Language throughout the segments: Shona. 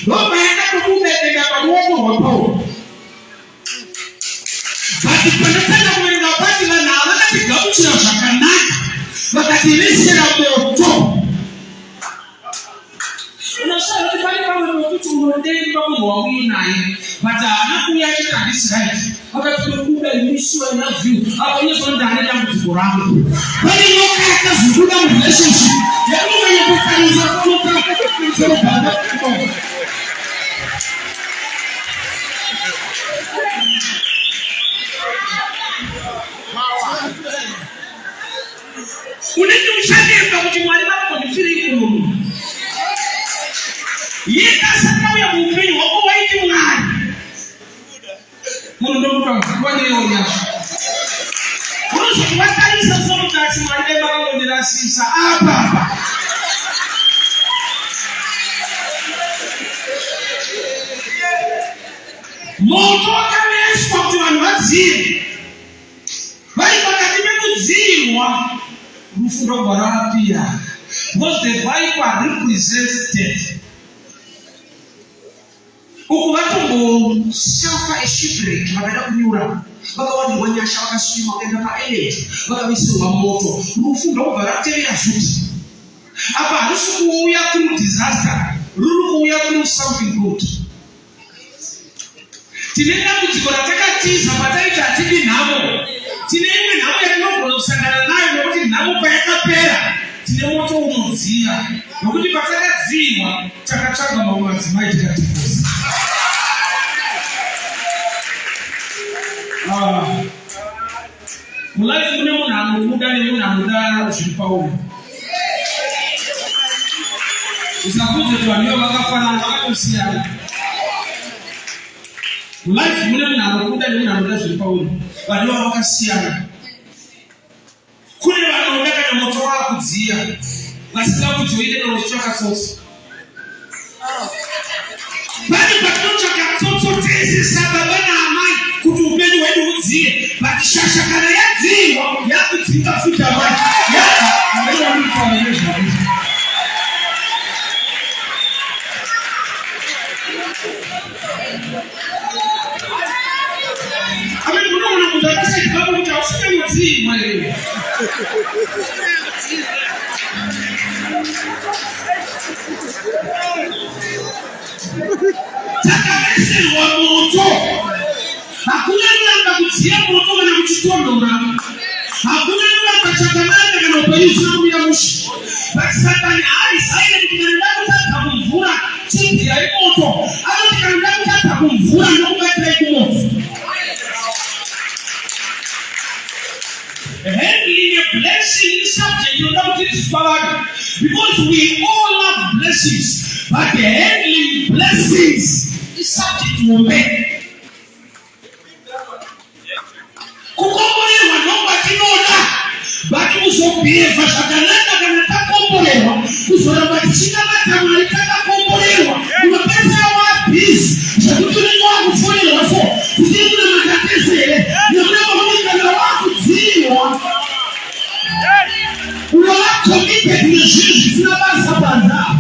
Ndobva yakatobuda ikaenda paruoko rwaPauro. But pandatanga kuverenga pati vanhu ava vakatigamuchira zvakanaka vakativesera moto. Unoziva kuti pane pamwe pokuti unodemba munhu wauinaye but haana kuuya achiti handisi right akati ndokuda I miss you I love you apa unoziva ndane dambudziko rangu. Pane nyoka yakazobuda murelationship yakunonyanyokutarisa kunotamusoro bhanda. Unenge uchademba kuti Mwari vakambondipfirei munhu. Yeka asati auya muupenyu hwako waiti Mwari. Munhu ndokupa kuwanewo nyasha. Unozoti watarisa somukati Mwari dai vakangondirasisa apa apa. Moto wakaveswa kuti vanhu vadziye. Vari pakati pekudziyirwa, rufu ndobva rwapira. Because the viper represents death. Uku vatomboshafa a shipwreck vakada kunyura vakawanirwa nyasha vakasvima vakaenda paisland vakavisirwa moto rufu ndokubva ratevera futi apa harusi kuuya through disaster ruri kuuya through something good Tine dambudziko ratakatiza pataiti hatidi nhamo. Tine imwe nhamo yatinogona kusangana nayo nokuti nhamo payakapera tine moto unodziya nokuti patakadziiwa takatsvaga mamwe madzimai tikatifosa. Ah. Mulife mune munhu anokuda nemunhu anoda zviri pauri. Usafunge kuti vanhu ivo vakafanana vakatosiyana. Mulife mune munhu anokuda nemunhu anoda zviri pauri. Vanhu ivo vakasiyana. Kune vanoda kana moto wakudziya vasingakujoine kana uchitsvaka tsotsi. Pane patinotsvaka tsotso tese sababa naamai kuti upenyu hwedu hudziye, but shasha kana yadziirwa yakudzinga futi amai. Amene munoona munhu akasaiti pako kuti hausinganyodziirwa here? Takaveserwa moto. Hakuna anoramba kudziya moto kana kuchitonhora. Hakuna anoramba chakanaka kana upenyu usina kumira mushe. But Satani haarizaire kuti kana ndakutadza kumvura chibvirai moto. Anoti kana ndakutadza kumvura ndokubatirai kumoto. Handling a blessing is subject inoda kudzidziswa vanhu because we all love blessings but handling blessings is subject hombe. Kukomborerwa ndokwatinoda but kuzobhehevha zvakanaka kana takomborerwa kuzoramba tichinamata Mwari takakomborerwa unopedzisira wabhizi zvekuti unenge wakufonerwa so tichiri kunamata tese here nekuda kwekuti kana wakudziirwa unova committed nezvinhu zvisina basa panze apa.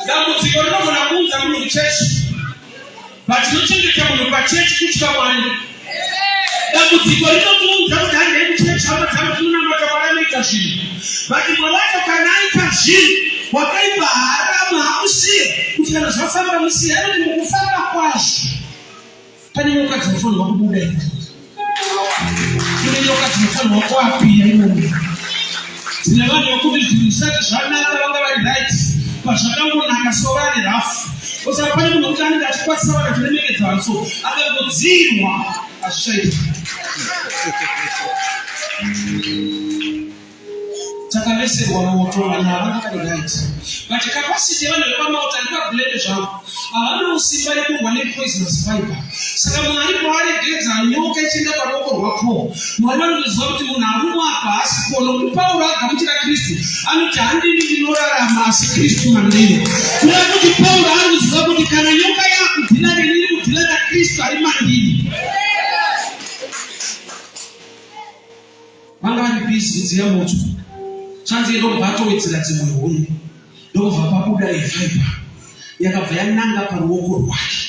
Dambudziko rinogona kuunza munhu kuchechi but chinochengeta munhu pachechi kutya Mwari. Dambudziko rinotiunza kuti handei kuchechi hama dzangu tinonamata Mwari anoita zvinhu but Mwari wacho kana aita zvinhu wakaipa haarama hamusiye kuti kana zvafamba musiye anoti mukufamba kwazvo Pane nyoka dzinofanirwa kubuda imomo. Kune nyoka dzinofanirwa kuapira imomo. Dzine vanhu vekuti zvinhu zvisati zvanaka vanga vari right pazvakangonaka so vari rafu. Osaka pane munhu wekuti anenge achikwasisa vanhu achiremekedza vanhu so akangodzirwa hazvichaita. Takaveserwa moto vanhu ava vakari right but capacity yevanhu vepamauta ndipabulede zvangu havanawo simba rekurwa nepoisonous viper saka Mwari pavaregedza nyoka ichienda paruoko rwaPaul Mwari vanotoziva kuti munhu arumwa apa haasi Paul nokuti Pauro agamuchira Kristu anoti handini ndinorarama asi Kristu mandiri kureva kuti Pauro ari kuziva kuti kana nyoka yakudhila neni iri kudhila naKristu ari mandiri Vanga vari busy kudziya moto. Zvanzi ndokubva atowedzera dzimwe huni, ndokubva pabuda viper yakabva yananga paruoko rwake.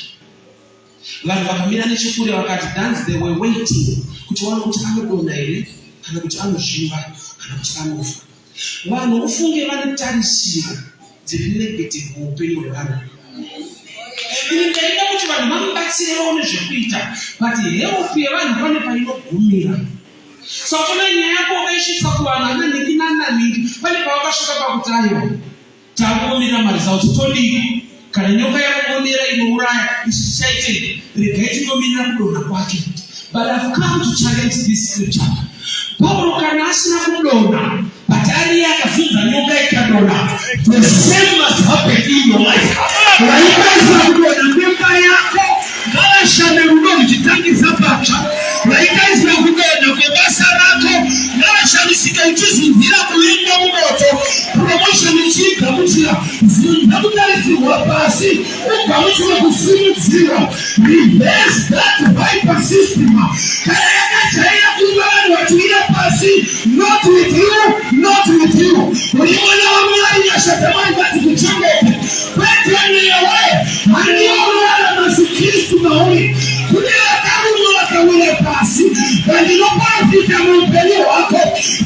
Vanhu vakamira nechekure vakati dance, they were waiting kuti vaone kuti anodonha here kana kuti anozvimba kana kuti anofa. Vanhu ufunge vane tarisiro dziri negative muupenyu hwevanhu. Ini ndaida kuti vanhu vamubatsire vaone zvekuita, but help yevanhu pane painogumira. Saka una nyaya yako wakaisvitsa kuvanhu ana nhingi nana nhingi, pane pavakasvika pakuti aiwa, takungomirira maresults, todii? Kana nyoka yakumonera inouraya, isu tichaitei? Regai tingomirira kudonha kwake. But I've come to challenge this scripture. Pauro kana asina kudonha, but ariye akazunza nyoka ikadonha, the same must happen in your life. Vaitarisira kudonha mimba yako ngavashande rudo ruchitangisa patsva. Vaitarisira kudonha kwebasa rako ngavashamisike uchizunzira kuvingwa mumoto, promotion ichiigamuchira. Zunza kutarisirwa pasi ugamuchire kusimudzirwa. Reverse that viper system. Kana yakajaira kuva vanhu vachiwira pasi, not with you, not with you. Uri mwana waMwari, nyasha dzaMwari ngadzikuchengete. Kwete newe, handiwo unorarama asi Kristu mauri. Kune vakarumwa vakawira pasi, vandinoprofita muupenyu hwako.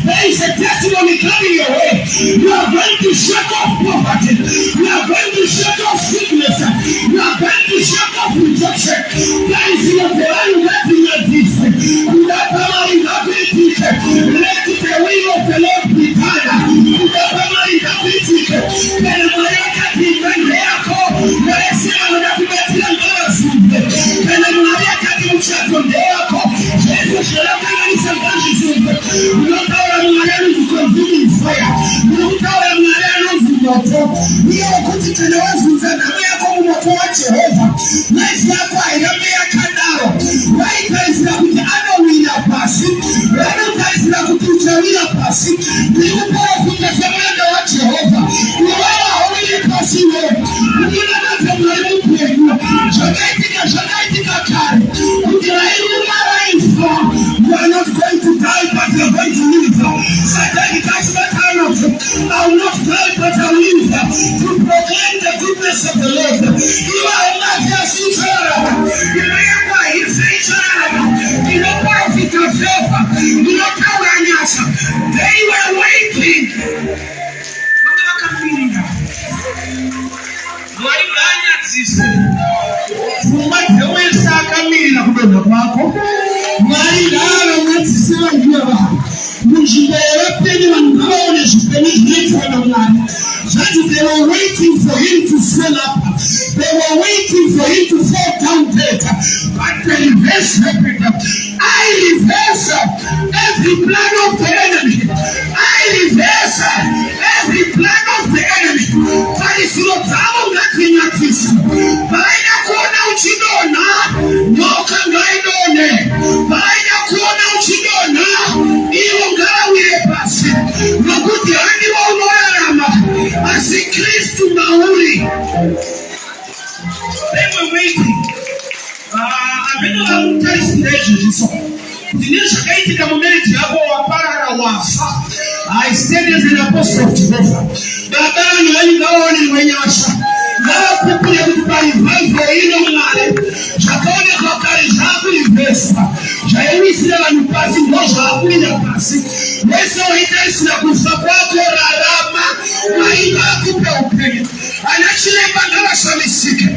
There is a testimony coming your way. You are going to shake off poverty. You are going to shake off sickness. You are going to shake off rejection. Tarisiro dzevanhu ngadzinyadziswe. Kuda kwaMwari ngakuitike. Let the will of the Lord be done. Kuda kwaMwari ngakuitike. Kana Mwari akati imba ndeyako, vese vanoda kubatsira ngavazunzwe. Kana Mwari akati muchato ndewako, zvese zvinokanganisa ngazvizunzwe. Munotaura Mwari anonzi consuming fire. Munotaura Mwari anonzi moto. Uye wekuti kana wazunza nhamo yako mumoto waJehovha, life yako hairambe yakadaro. Vaitarisira kuti anowira pasi, vanotarisira kuti uchawira pasi. Ndiri kuporofita semuranda waJehovha, iwewe hauwiri pasi iwewe. Unonamata Mwari mupenyu. Zvakaitika zvakaitika kare kuti vairuma vaifa. You are not going to die but you are going to live. Satani kachibata anoti, I will not die but I will live to proclaim the goodness of the Lord. Iwe haungafi asi uchararama. Imba yako haife, ichararama. Ndinoprofita favor, ndinotaura nyasha. They were waiting. Vanga vakamirira. Mwari ngaanyadzise pfungwa dzewese akamirira kudonha kwako. Mwari ngaavanyadzise vanhu ivava munzvimbo yevapenyu, vanhu ngavaone zvipenyu zvinoitwa naMwari. Zvanzi they were waiting for him to swell up, they were waiting for him to fall down dead, but the reverse happened. I reverse every plan of the enemy. I reverse every plan of the enemy. Tarisiro dzavo ngadzinyadzise. Vaida kuona uchidonha, nyoka ngaidonhe. Vaida kuona uchidonha, ivo ngavawire pasi, nokuti handivo unorarama, asi Kristu mauri. They were waiting. Hameno vakutarisira izvozvi so kuti nezvakaitika mumarriage yako waparara wafa. I stand as an apostle of Jehovah. Baba, vanhu venyu ngavaonerwe nyasha, ngavapupure kuti parevival ino Mwari zvakaonekwa kare zvakurivheswa, zvaiwisira vanhu pasi ndo zvaakuwira pasi. Wese waitarisira kufa kwako, rarama, Mwari ngaakupe upenyu. Ana chiremba ngavashamisike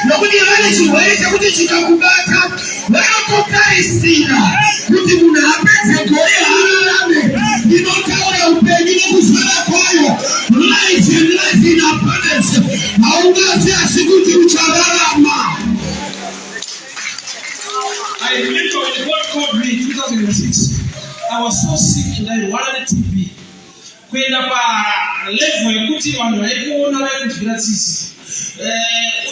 nokuti vane chirwere chekuti chikakubata vanototarisira kuti munhu apedze gore haararame. Ndinotaura upenyu nekuzara kwayo, life and life in abundance. Haungafi asi kuti uchararama. I remember when God called me in 2006, I was so sick ndairwara neTB kuenda palevel yekuti vanhu vaikuona vaikunzwira tsitsi.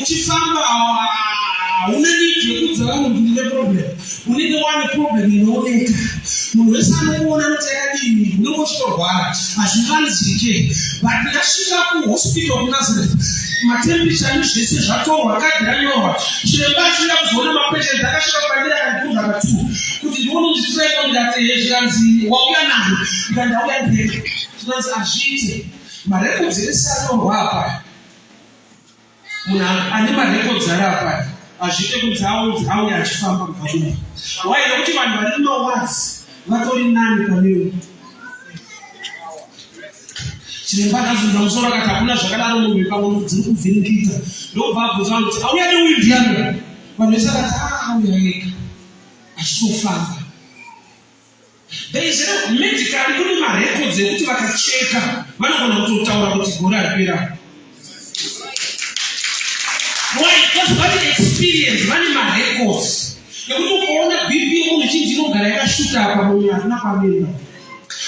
Uchifamba hauna need yekuudza vanhu kuti ndine problem, unenge wane problem inooneka. Munhu wese anokuona anoti yakadini, unenge uchitorwara, hazvivanzike. But ndasvika kuhospital kuNazareth, matemperature nezvese zvatorwa, kadhi ranyorwa, chiremba achiuya kuzoona mapatients akasvika pandiri akandibvunza ka2 kuti ndione kuti tiraiko, ndikati zvikanzi wauya nayo, ndikati ndauya ndega. Zvinonzi azviite. Marekodzi ese anorwa apa. Munhu ane marekodzi ari apa hazviite kunzi aunzi auye achifamba kubva kumba. Why? Nekuti vanhu vari mumawards vatori nani panewe. Chiremba akazunza musoro akati hakuna zvakadaro munhu pamwe dziri kuvhiringika. Ndokubva abvunza vanhu kuti auya neuyu ndiani? Vanhu vese vakati ah, auya ega achitofamba. There is no medically kune marecords ekuti vakacheka vanogona kutotaura kuti gore haripera. Why? Because vane experience, vane marecords. Nekuti ukaona BP yemunhu chinzi inogara yakashuta apa munhu haana kwanoenda.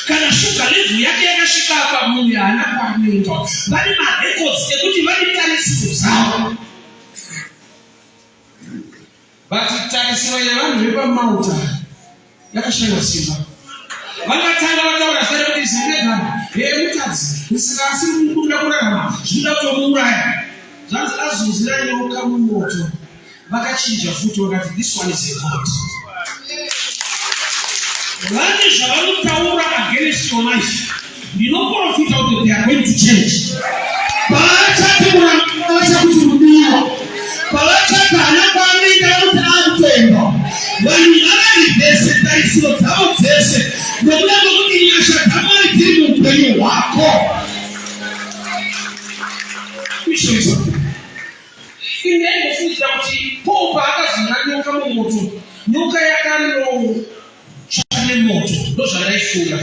Kana sugar level yake yakasvika apa munhu haana kwanoenda. Vane marecords ekuti vane tarisiro dzavo. But tarisiro yevanhu vepaMalta yakashaiwa simba. Vangatanga vataura zita rekuti Zendega yemutadzi saka asiri kuda kurarama zvinoda kutomuuraya. Zvanzi azunzira nyoka mumoto vakachinja futi vakati this one is a god. Vane zvavanotaura against your life. Ndinoprofita kuti they are going to change. Pavachati muramba kuti rudiwa, pavachati hana kwaanoenda kuti akutenda, vanhu ngavarivhese tarisiro dzavo dzese nokuda kwekuti nyasha dzaMwari dziri muupenyu hwako. Ini ndaimbofungidzira kuti Paul paakazunza nyoka mumoto, nyoka yakano tsva nemoto ndozvandaifunga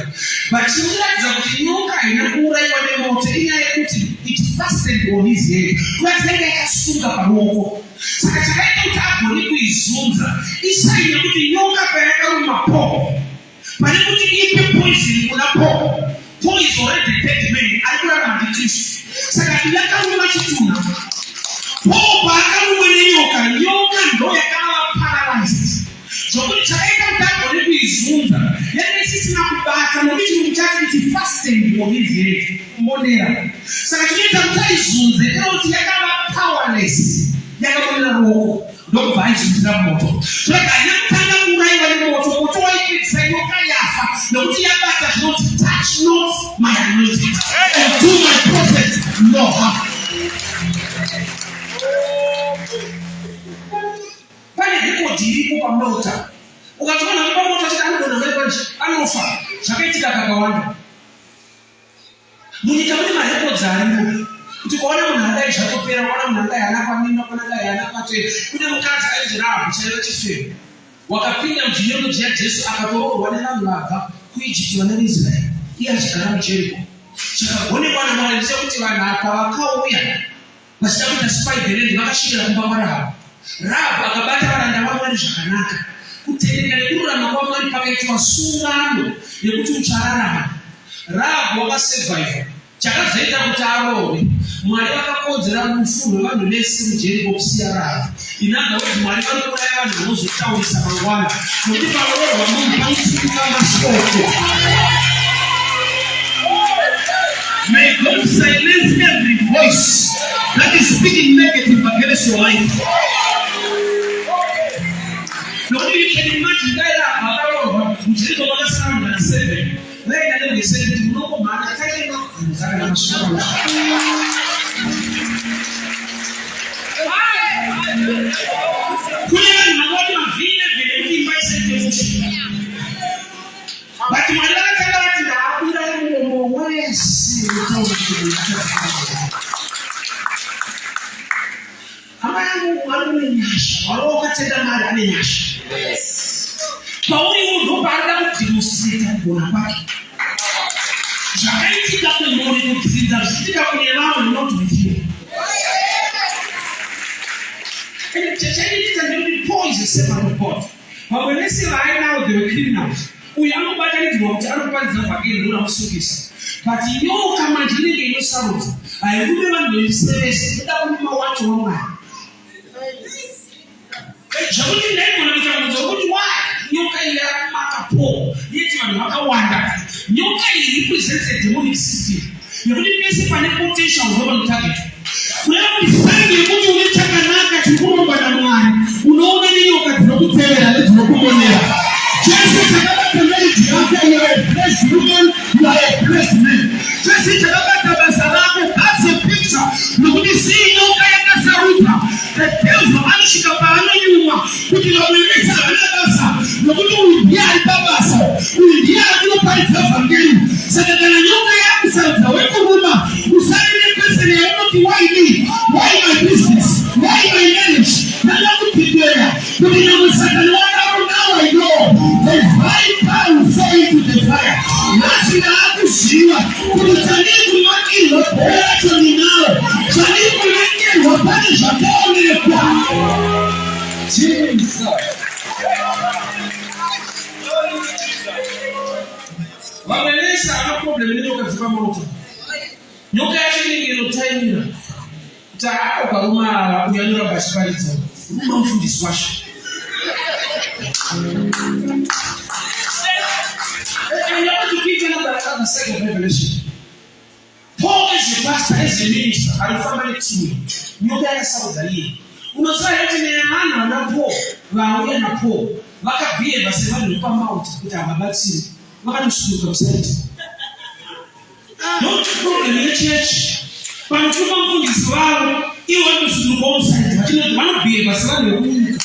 but chinoratidza kuti nyoka haina kuurayiwa nemoto inyaya yekuti it fastened on his head kuratidza yanga yakasunga paruoko saka chakaita kuti agone kuizunza isaini yekuti nyoka payakaruma paul pane kuti ipe poison kuna paul paul is already dead man ari kurarama ndikristu saka yakaruma chitunha paul paakarumwa nenyoka nyoka ndo yakava paralyzed zvokuti chakaita kuti agone kuizunza yanga isisina kubata nokuti chirungu chacho kuti fastened on his head kumonera saka chinoita kuti aizunze ndekuti yakava powerless yakamonera ruoko ndokubva aizunzira mumoto saka haina kutanga kuurayiwa nemoto moto waipedzisa nyoka yafa nokuti yabata zvinoti touch not my anointed and do my prophet no harm. Pane rekodhi iripo pamota. Ukanzwa munhu ari pamota achiti anodonha mai manje anofa. Zvakaitika kakawanda. Munyika mune marekodzi arimo. Kuti ukaona munhu adai zvatopera, ukaona munhu adai haana kwamimba, ukaona adai haana kwatera. Kune mukadzi ainzi Rahabhi chaiva chifeve. Wakapinda mugenealogy yaJesu akatoroorwa nevanhu vabva kuIjipiti vana veIsraeri iye achigara muJeriko. Chakagonekwa naMwari ndechekuti vanhu apa vakauya Vachida kuita spy the land vakasvikira kumba kwaRahabhu. Rahabhu akabata varanda vaMwari zvakanaka. Kutendeka nekururama kwaMwari pakaitwa sungano yekuti uchararama. Rahabhu wakasurvivor. Chakazoita kuti arohwe. Mwari vakakonzera rufu rwevanhu vese muJeriko kusiya Rahabhu. In other words, Mwari vari kuuraya vanhu vanozotaurisa mangwana. Nokuti panorohwa munhu panoturuka mashoko. May God silence every voice that is speaking negative against your life. Nokuti you can imagine dai Rahabhu akarohwa muJeriko makasara vanhu 7 vaenda nerweseri kuti munongomhanya tange mabvunza kana masvika Kune vanhu vangoti mavhiri 11 ekuti imba isaite mushe. But Mwari vakatanga vati ndaakuurai muromo wese utaura kuti Hama yangu Mwari une nyasha. Mwari wakatenda Mwari ane nyasha. Pauri iwo ndopaanoda kudemonstrate kugona kwake. Zvakaitika kumhuri kudzinza zvichiitika kune vamwe not with you. And chachaiita ndekuti Paul is a servant of God. Vamwe vese vaainavo they were criminals. Uyu anobatanidzwa kuti ari kuparidza vhangeri ndoramusungisa. But nyoka manje inenge inosarudza. Hairume vanhu vemusevese inoda kuruma wacho waMwari. Zvekuti ndaigona kuita mubvunzo wekuti why nyoka iyi yakamaka Paul yeti vanhu vakawanda. Nyoka iyi represents a demonic system. Nekuti pese pane potential ndopanotargetwa. Kureva kuti saini yekuti une chakanaka chiri kurongwa naMwari unoona nenyoka dzinokutevera nedzinokumonera. Chese chakabata marriage yako, you are a blessed woman. You are a blessed man. Chese chakabata basa rako, that's a picture. Nokuti sei nyoka yakasarudza? The devil anosvika paanonyumwa kuti vamwe vese havana basa, nokuti uyu ndiye ari pabasa, uyu ndiye ari kunoparidza vhangeri. Saka kana nyoka yakusarudza wekuruma, usare nekweseni yaunoti why me, why my business, why my marriage? Ndada kudeclare kuti nyangwe Satani wadaro, now I know the viper will fall into the fire. Nhasi ndaakuziva kuti chandiri kumakirwa bhora racho ndinaro, chandiri kuvengerwa pane zvakaonekwa. Jesus. Vamwe vese havana problem nenyoka dzepamauta. Nyoka yacho inenge inotaimira kuti haa ukaruma ava uyo anoramba achiparidza ruma mufundisi wacho. And I want to give you another, another set of revelation. Paul as a pastor, as a minister, anofamba netimu. Nyoka yakasarudza iye. Unoziva here kuti nevanhu vana Paul vauya naPaul vakabhiyevha sevanhu vepamauta kuti havabatsiri vakatosuduka musaiti. Not problem yechechi. Panotuka mufundisi vavo ivo vanosudukawo musaiti vachinoti vanobhiyevha sevanhu vekunyika.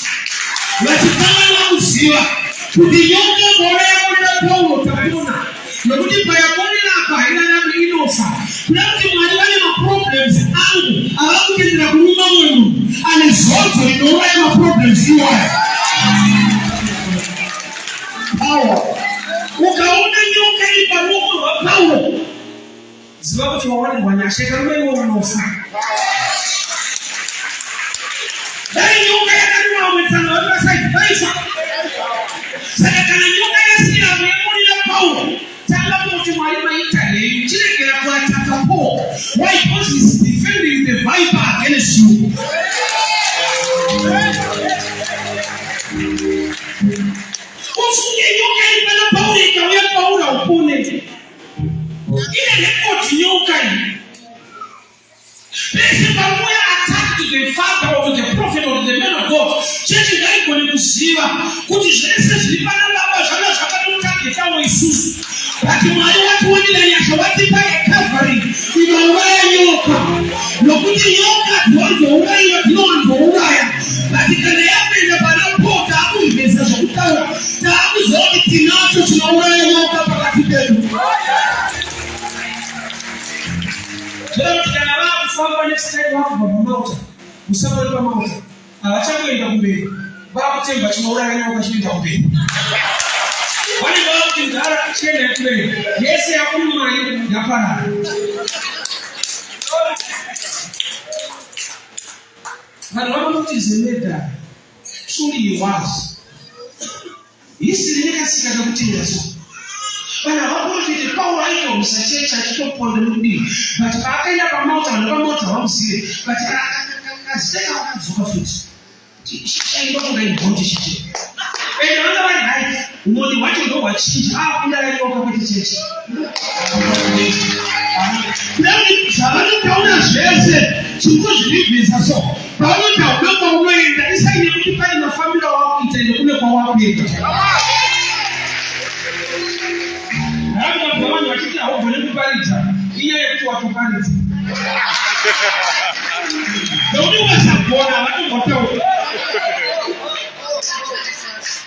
Vachikanganwa kuziva kuti nyoka ngoro yakonera Pauro tapona nokuti payakonera apa hairarami inofa. Kuda kuti Mwari vane maproblems angu ava kutendera kuruma munhu ane zodzo rinouraya maproblems iwaya. Power. Ukaona nyoka iri paruoko rwaPauro, ziva kuti wawanirwa nyasha ikaruma iwe unofa. Dai nyoka yakaruma vamwe tsano vari pasaidi vaifa. Saka kana nyoka yasiya vamwe yamurira Pauro, tanga kuti Mwari maita henyu, chiregera kuataka Paul. Why? Because he's defending the viper against you. Ufunge nyoka iri pana Pauro ikauya Pauro upone. Ine rekodi nyoka iyi. Pese panouya attack to the father or to the prophet or to the man of God, chechi ngaigone kuziva kuti zvese zviri pana baba zvanga zvakatotagetawo isusu. But Mwari watiwanira nyasha watipa a covering inouraya nyoka, nokuti nyoka dziwanzourayiwa dzinowanzouraya, but kana yakuenda pana Paul taakumvesa zvokutaura, taakuziva kuti tinacho chinouraya nyoka pakati pedu. Zvinoda kuti kana vaakufamba next time vakubva pamauta, musangori pamauta, havachangoenda kumberi, vakutemba chinouraya nyoka chinoenda kumberi. Vanenge vakuti mudhara chiendai kumberi, yese yakurumai yaparara. Vanhu vanoti Zemeda truly he was. History nekasika kakutenda so. Vanhu havaprofite Pauro aitorwisa chechi achitoponda nekudii but paakaenda pamauta vanhu vepamauta havamuzive but kazita kavo kadzoka futi chaindofunga imhondi chete ende vanga vari right umhondi hwacho ndohwachinja akunda yanyoka kwete chechi Zvavanotaura zvese chingozvirivhisa so paunoti hauna kwaunoenda isai nekuti pane mafambiro awakuita ende kune kwawakuenda. Vanhu vanhu vachiti haugone kuparidza inyaya yekuti watoparidza nekuti ukasagona havatombotaura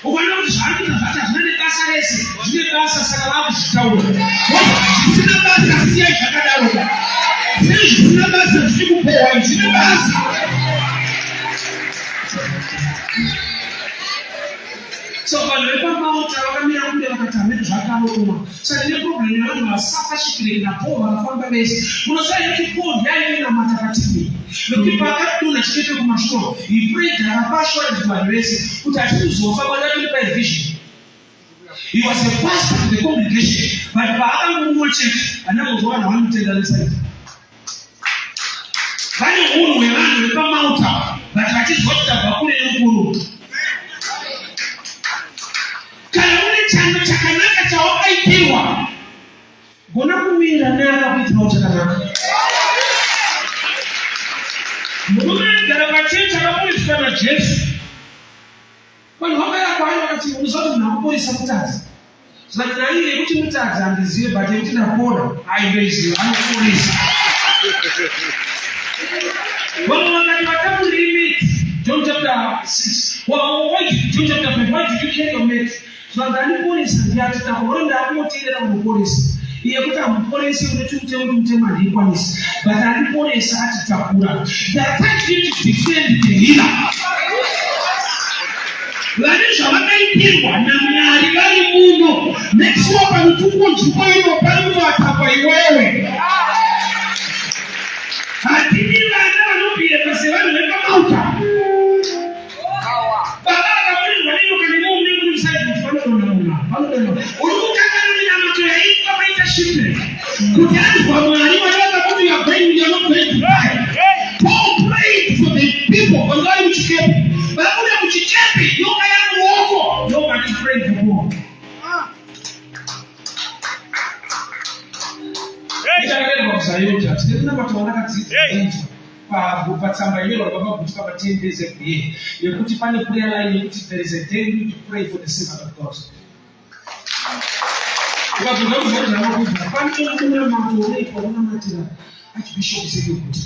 Ukaona kuti zvaari kuita zvacho hazvina nebasa rese, zvine basa saka vaakuzvitaura. Zvisina basa siyai zvakadaro. Sei zvisina basa zviri kukohwa zvine basa. So vanhu vepamauta vakamira kure vakati hameno zvakaoma. Saka tine problem yevanhu vasafa chikireki naPaul vakafamba vese. Munoziva here kuti Paul ndiye ainonamata pativi. Nokuti paakadonha chikepe kumashure, he prayed akapa assurance kuvanhu vese kuti hatisi kuzofa Mwari vatindipa a vision. He was a pastor to the congregation, but paakangomumwa chete, handina kunzwa vanhu vanotenda nesaidi. Vane hunhu hwevanhu vepamauta, but vachizwa kuti tabva kure nemukuru. Kana une chando chakanaka chawakaitirwa, gona kumira neakakuitirawo chakanaka. Murume aigara pachechi akaporeswa naJesu. Vanhu vakauya kwaari vakati, unoziva kuti munhu akuporesa mutadzi. Zvanzi naiye yekuti mutadzi handizive but yekuti ndapona aindoiziva anoporesa. Vamwe vakati vatakurei mate John chapter 6. Well, why did, John chapter 5 why did you carry your mate? Zvanzi andiporesa ndiye ati takura ndakunotendera kumuporesa. Iye kuti amuporese une tumutemo tumutemo handiikwanisi but andiporesa ati takura. There are times you need to defend the healer. Vane zvavakaipirwa naMwari vari muno. Make sure panotukwa nzvimbo ino pari kutoatakwa iwewe. Hatidi vana vanobhiyeva sevanhu vepamauta. Baba vakaburirwa nenyoka nemume muri musaidi kuti vanodonha munhu ava, vanodonha. Uri kukanganwa minamato yaitwa maita shipwreck kuti anzwa Mwari Mwari vakakuti you are going you are not going to die. Paul prayed for the people vanga vari muchikepe. Vabuda muchikepe nyoka yamuruoko. Nobody prayed for Paul. Ndichakarerwa kuZayoja tine kunamata wandakadzidza kuitwa patsamba inyorwa baba Guti pama 10 days every year yekuti pane prayer line yekuti there is a day you need to pray for the servant of God. Ukabvunza kuzoti zvanokuudza pane munamato unoitwa unamatira Archbishop Ezekiel Guti.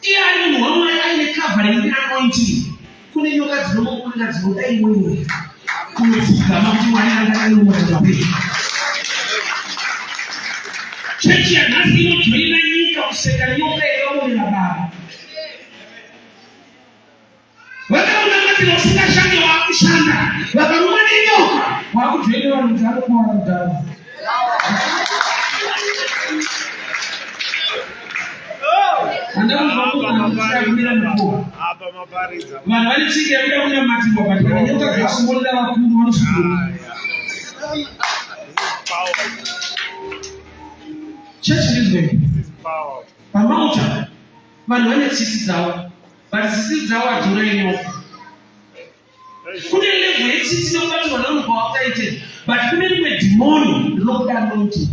Iye ari munhu waMwari aine covering neanointing. Kune nyoka dzinomukurira dzinoda iwewe kunopfugama kuti Mwari angaaiomorera upenyu. Chechi yanhasi inojoina nyika kuseka nyoka yakamonera baba. Vakamunamatira usingashande waakushanda, vakarumwa nenyoka waakujoina vanhu kuti anokuwa kudhara. Vanhu vane tsika yekuda kunamatirwa but kana nyoka dzakumonera vakuru vanosvika. Church ndizwe. Pamauta vanhu vane tsitsi dzavo but tsitsi dzavo hadziurayi nyoka. Kune level yetsitsi nekubatirwa nevanhu kwawakaite but kune rimwe dhimoni rinokuda anointing.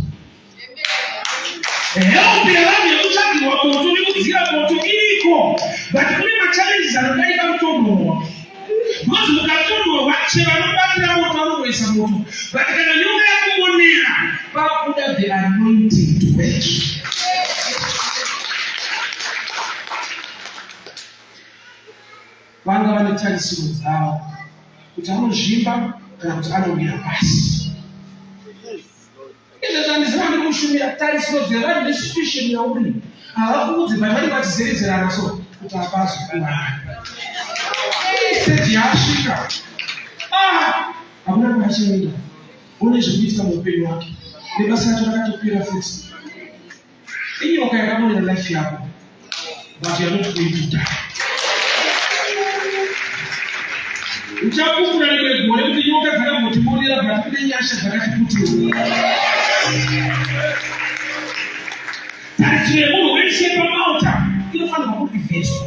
Help yevanhu yekutsvagirwa moto nekudzira moto iriko but kune machallenges anodarika kutonhorwa because mukatonhorwa chero anobatira moto anongoisa moto but kana nyoka yakumonera pakuda the anointing to work. Vanga vane tarisiro dzavo kuti anozvimba kana kuti anowira pasi. Izvezvi handiziva ndiri kushumira tarisiro dzevanhu nesituation yauri havakuudzi but vanenge vachizevezerana so kuti hapazi kuwana stage yaasvika ah, hakuna kwaachaenda une zvekuitika muupenyu wake nebasa racho rakatopera futi Inyoka yakamonera life yako but you are not going to die. Uchapupura rimwe gore kuti nyoka dzakambotimonera but kune nyasha dzakatiputira. Tarisiro yemunhu wese pamauta inofanirwa kurivheswa.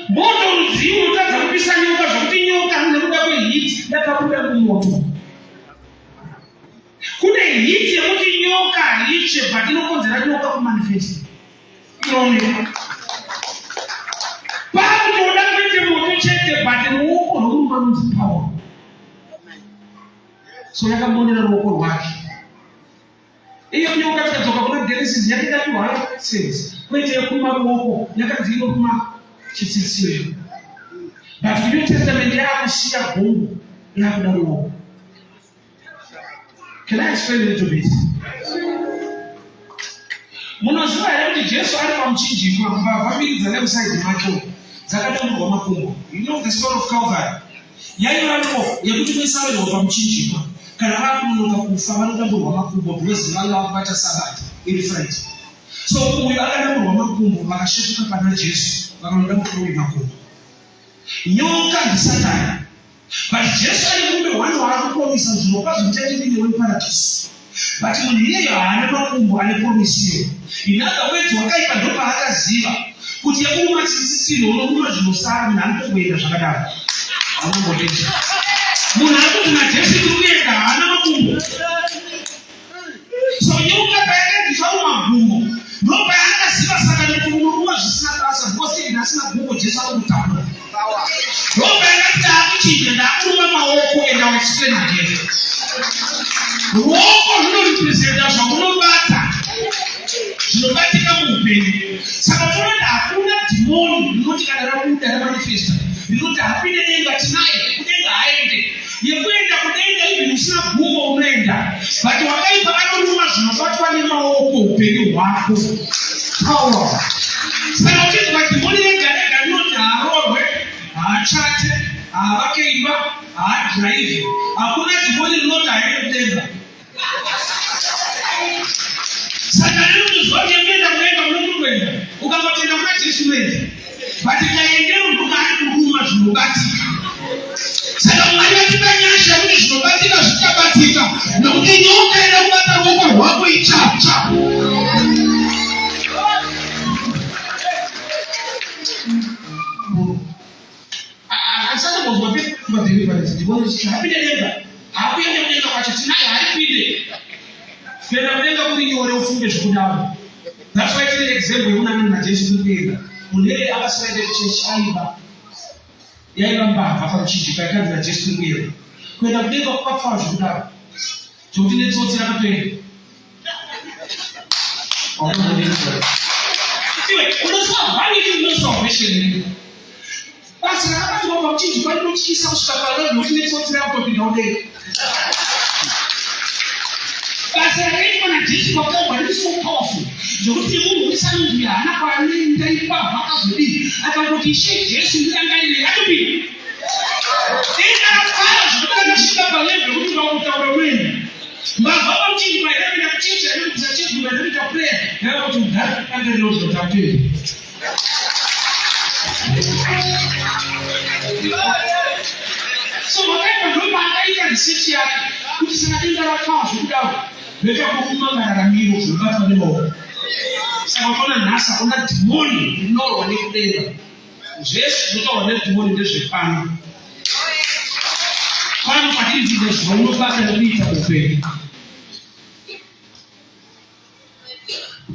Moto rudzii unotadza kupisa nyoka zvokuti nyoka nekuda kwehit yakabuda mumoto. Kune hit yekuti nyoka haitsve but inokonzera nyoka kumanifesta. Inoonekwa. Pakutoda kwete moto chete but ruoko rwemurume anonzi power. So yakamonera ruoko rwake. Iyo nyoka tikadzoka kuna Genesis yake yakapiwa sense kwete yekuruma ruoko yakanzi inoruma chitsitsiro. But New Testament yakusiya gumbo yakuda ruoko. Can I explain a little bit? Munoziva here kuti Jesu ari pamuchinjikwa mbavha mbiri dzaiva musaidhi make dzakadamburwa makumbo. You know the story of Calvary. Yaiva law yekuti vese vairwa pamuchinjikwa kana vakunonoka kufa vanodamburwa makumbo because vanga vakubata Sabbath iri Friday. So uyu akadamburwa makumbo vakasvetuka pana Jesu vakanodamburwa uyu makumbo. Nyoka ndisatani. But Jesu ari murume one waakupromisa zvirokwazvo ndichange ndinewe muparadhisi. But munhu iyeyo haana makumbo ane promisi iyoyo. In other words, wakaipa ndopaakaziva kuti yekuruma chitsitsino unoruma zvinosara munhu anotongoenda zvakadaro. Haunambodizva. Munhu ari kuti naJesu tiri kuenda haana makumbo. So nyoka payakanzi zvaruma gumbo ndopayaakaziva satani kuti unoruma zvisina basa because even asina gumbo Jesu anokutakura. Ndopayakati ndaakuchinja ndaakuruma maoko. Ruoko runorepresenta zvaunobata, zvinobatika muupenyu. Saka toona hakuna dhimoni rinoti kana rabuda ramanifesta rinoti hapinde denga, tinaye kudenga haende. Yekuenda kudenga even usina gumbo unoenda, but wakaipa anoruma zvinobatwa nemaoko upenyu hwako. Power. Saka uchinzwa dhimoni rega rega rinoti haarorwe, haachate, haavake imba, haadhiraivhi. Hakuna dhimoni rinoti haende kudenga. Saka rinotoziva kuti yekuenda kudenga munoti kuenda ukangotenda kuna Jesu unoenda, but kaendero ndokaari kuruma zvinobatika. Saka Mwari vatipa nyasha yekuti zvinobatika zvichabatika, nokuti nyoka ida kubata ruoko rwako ichatsva. Asatombozwa deliverance ndibone kuti hapinde denga hakuende kudenga kwacho tinaye haripinde kuenda kudenga kuri nyore ufunge zvekudaro. That's why tine example yekunangana naJesu kuri kuenda munhu akasiraende kuchechi aiva yaiva mbavha pamuchinjikwa yakanzi naJesu kuri kuenda kuenda kudenga kwakapfava zvekudaro zvekuti netsotsi rakatoenda. Iwe unoziva vanity no salvation. Basa rakabatwa pamuchinjikwa rinotyisa kusvika palevel yekuti netsotsi rakutopinda kudenga. Basa rakaitwa naJesu paKalvari riri so powerful zvekuti nemunhu wese anonzi haana kwaanoenda ipapo akazodii akangoti Ishe Jesu ndirangarirei atopinda. Denga rakafara zvekuti rakasvika palevel yekuti ukangotaura unoenda. Mbavha pamuchinjikwa yakapinda kuchechi yainobvisa chegumi yainoita prayer yakangoti mudhara rangariro zvotakutoenda. So wakaipa ndopaakaita research yake kuti saka denga rakafara zvekudaro ndoita kuruma mararamiro zvinobatwa nemaoko. Saka ukaona nhasi hakuna dhimoni rinorwa nekudenga. Zvese zvinotaurwa nedhimoni ndezvepano. Pano patiri ndizvo zvaunobata nekuita upenyu.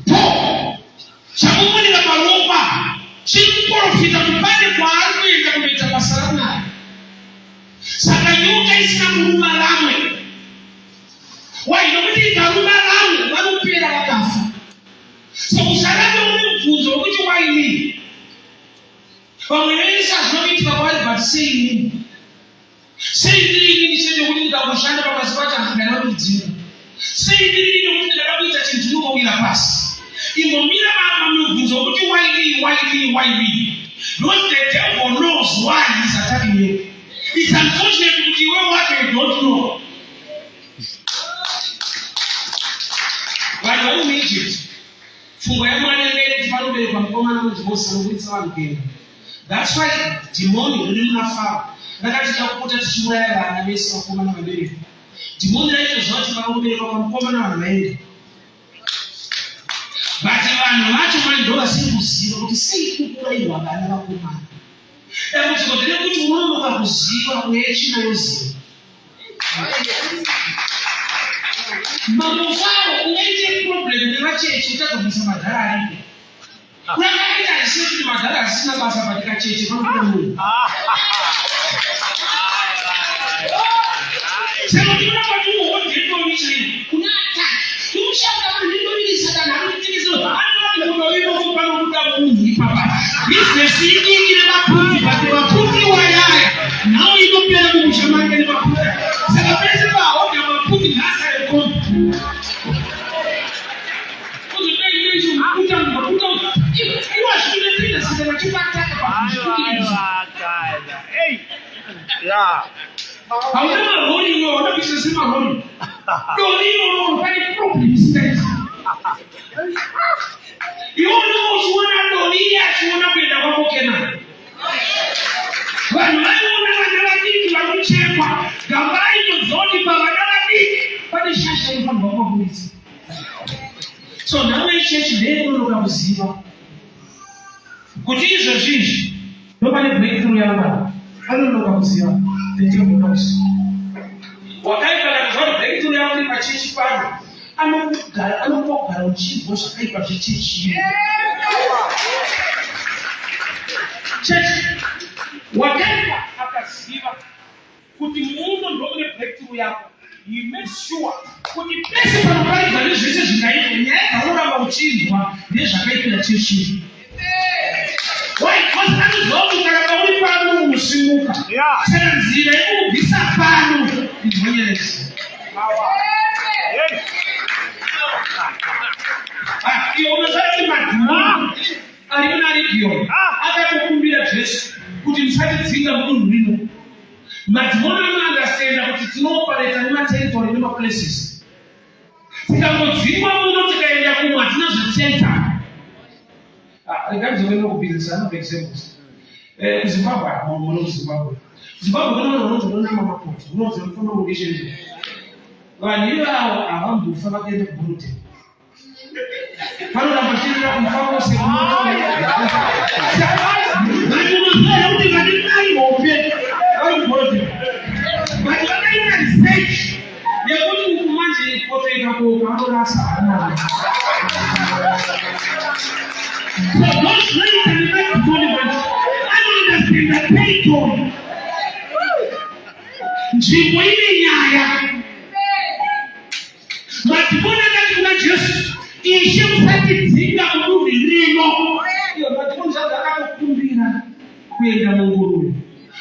Po chakumonera paropa chiri kuprofita kuti pane kwaari kuenda kunoita basa raMwari. Saka nyoka isina kuruma vamwe. Why? Nokuti ikaruma vamwe vanopera vakafa. So usarambe une mubvunzo wekuti why me? Vamwe vese hazvina kuitika kwavari but sei inini? Sei ndiri inini chete wekuti ndikangoshanda pabasa pacho handingana kundidzinga? Sei ndiri inini wekuti ndikada kuita chinhu chinongowira pasi? Imbomira mubvunzo wekuti why me, why me, why me? Because the devil knows why he's attacking you. It's unfortunate kuti iwe wacho you don't know. Vanhu vari muEgypt, pfungwa yaMwari yanga iri kuti panoberekwa mukomana anonzi Mosesi anoburitsa vanhu kuenda. That's why dhimoni riri muna Faro rakati takupota tichiuraya vana vese vakomana vaberekwa. Dhimoni raitoziva kuti pakangoberekwa kamukomana vanhu vaenda. But vanhu vacho manje ndo vasiri kuziva kuti sei kukurayirwa vana vakomana. Dambudziko nderekuti unonoka kuziva uye tsvina yoziva. Mambo Faro ungaite problem nevacheche utadza kuisa madhara aripo. Kurakaita hazvisina kuti madhara asina basa but kacheche panobuda munhu. Saka tinoda kuti uhodhe dovi chairo kuna attack. Unoshanda vanhu nedovi iri satani anotengesa anoona kuti mudovi imomo panobuda munhu ipapa. Business idiki nemaputi but maputi wayaya nhau inopera mumusha make nemaputi. Saka pese pahodha maputi ngaasare kombi. Hauna marori iwe, hauna business yemarori. Dori iroro pane problem isingaiti. Iwe unenge uchiona dori iye achiona kuenda kwako Kenani. Vanhu vaiona vana vadiki vari kuchekwa, gamba aitoziva kuti pavana vadiki pane shasha inofanirwa kuvaburitsa. So nhamo yechechi ndeyekunonoka kuziva kuti izvozvi izvi ndopane breakthrough yangu apa. Vanonoka kuziva the devil knows. Wakaipa kana kuziva kuti breakthrough yangu iri pachechi pano anokugara anokupa kugara uchinzwa zvakaipa zvechechi iyo. Chechi wakaipa akaziva kuti muno ndomune breakthrough yako. He makes sure kuti pese panoparidza nezvese zvingaitwa, nyaya dzaunoramba uchinzwa ndezvakaitira chechi. Why? Because anoziva kuti ukaramba uri pano unosimuka. Saka nzira yekukubvisa pano inzwa nyaya idzi. Ah, iyo unoziva kuti madhimoni ari muna Legion akatokumbira Jesu kuti musatidzinga mudunhu rino. Madhimoni anounderstanda kuti tinoopareta nematerritory nemaplaces. Tikangodzingwa muno tikaenda kumwe hatina zvatichaita. Ah, regai ndizokenda kubusiness anopa examples. Eh, kuZimbabwe muno kuZimbabwe. Zimbabwe kune vanhu vanonzi vanonama mapoto, vanonzi vanofamba murokesheni. Vanhu ivavo havambofa vakaenda kuBorrowdale. Vanoramba vachienda kuMufakose Vanhu unoziva here kuti vane mari hombe vari kuBorrowdale. But vakaita research yekuti uku manje poto ikaboka vanorasa hana. So those zvinoita nemadhimoni manje anounderstanda territory. Nzvimbo ine nyaya. Madhimoni akati kuna Jesu, Ishe musatidzinga mudunhu rino. Iyo madhimoni zvadzo akatokumbira kuenda munguruve.